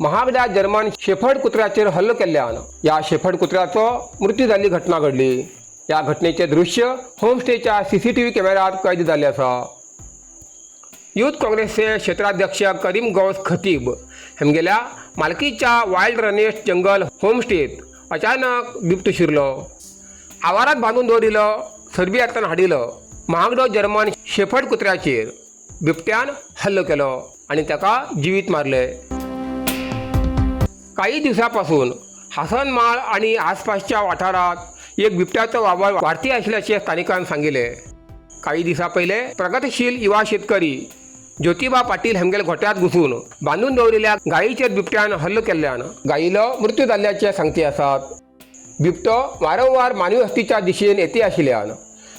महागड्या German shepherd कुत्र्याचेर हल्लो केल्ल्यान ह्या शेफर्ड कुत्र्याचो मृत्यू जाल्ली घटना घडली. ह्या घटनेचे दृश्य होमस्टेच्या सीसीटीव्ही कॅमेऱ्यात कैद जाल्ले आसा. यूथ काँग्रेसचे क्षेत्राध्यक्ष करीम गौस खतीब हेमगेल्या मालकीच्या वायल्ड रनेस्ट जंगल होमस्टेत अचानक बिबटो शिरलो. आवारात बांदून दवरिल्लो सर्बियांतल्यान हाडिल्लो महागडो जर्मन शेफर्ड कुत्र्याचेर बिबट्यान हल्लो केलो आनी ताका जिवीत मारले. काही दिवसापासून हासनमाळ आणि आसपासच्या वाठारात एक बिबट्याचो वावर वाढती आशिल्ल्याचे स्थानिकांनी सांगितले. काही दिवसां पयले प्रगतशील युवा शेतकरी ज्योतिबा पाटील हेमगेल गोठ्यात घुसून बांदून दवरिल्ल्या गायीचेर बिबट्यान हल्लो केल्ल्यान गायीलो मृत्यू जाल्ल्याचे सांगती आसात. बिबटो वारंवार मानवी वस्तीच्या दिशेन येते आशिल्ल्यान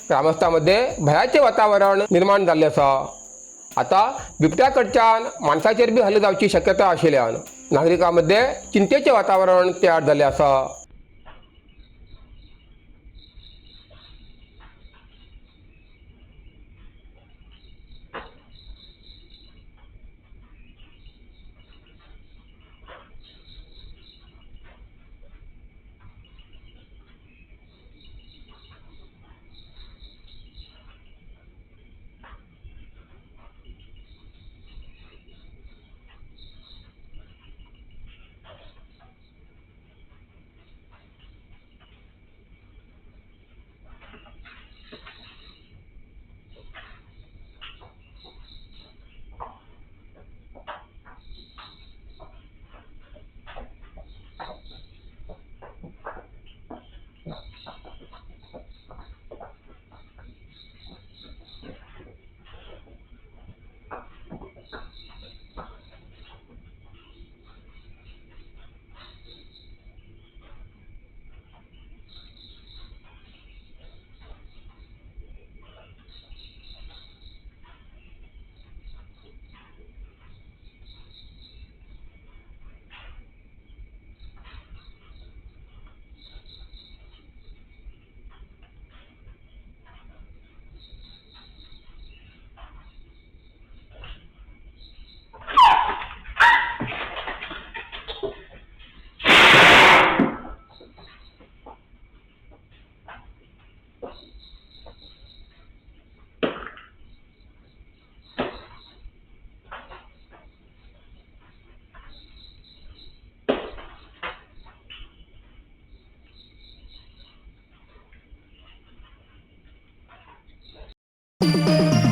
ग्रामस्थांमध्ये भयाचे वातावरण निर्माण जाल्लें आसा. आता बिबट्या कडच्यान माणसाचेर बी हल्लो जावची शक्यता आशिल्ल्यान नागरिकांमध्ये चिंतेचे वातावरण तयार जाल्लें आसा.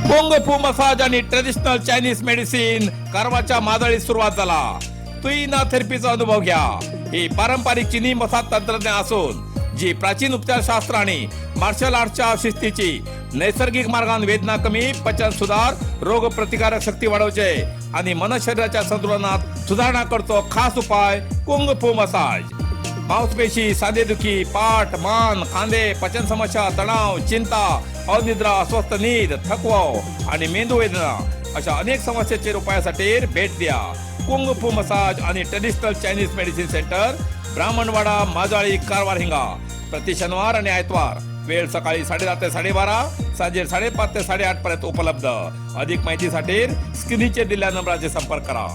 कुंग फू मसाज आणि ट्रेडिशनल चायनीज मेडिसिन कारवारच्या मादळीत सुरुवात झाला. तुईना थेरपीचा अनुभव घ्या. ही पारंपरिक चिनी मसाज तंत्रज्ञान असून जी प्राचीन उपचारशास्त्र आणि मार्शल आर्टच्या शिस्तीची नैसर्गिक मार्गान वेदना कमी, पचन सुधार, रोग प्रतिकारक शक्ती वाढवचे आणि मन शरीराच्या संतुलनात सुधारणा करतो खास उपाय कुंग फू मसाज. मांसपेशी, सांधेदुखी, पाठ, मान, खांदे, पचन समस्या, तणाव, चिंता, अनिद्रा, अस्वस्थ नीद, थकवा आणि मेंदू वेदना अशा अनेक समस्यांचे उपायासाठी भेट द्या कुंग फू मसाज आणि traditional Chinese medicine centre, Brahmanwada, Majali, Karwar हिंगा. प्रति शनिवार आणि आयतवार वेळ सकाळी 10:30 ते 12:30, सांजे 5:30 ते 8:30 पर्यंत उपलब्ध. अधिक माहितीसाठी स्क्रीनचे दिलेल्या नंबराचे संपर्क करा.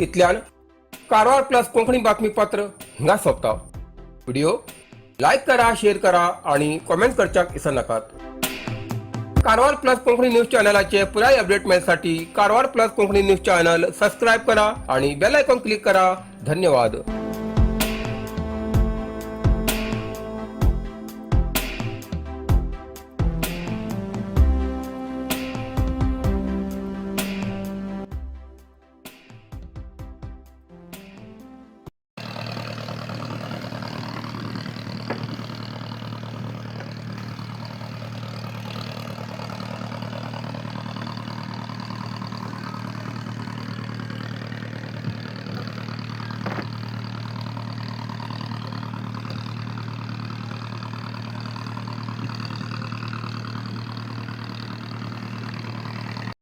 इतल्यान कारवार प्लस कोंकणी बातमीपत्र हिंगा सोंपता. व्हिडिओ लायक करा, शेअर करा आणि कॉमेंट करच्याक विसरनाकात. कारवार प्लस कोंकणी न्यूज चॅनलाचे पुराय update मेळसाठी Karwar plus Konkani news channel subscribe करा आणि बेल आयकॉन क्लिक करा. धन्यवाद.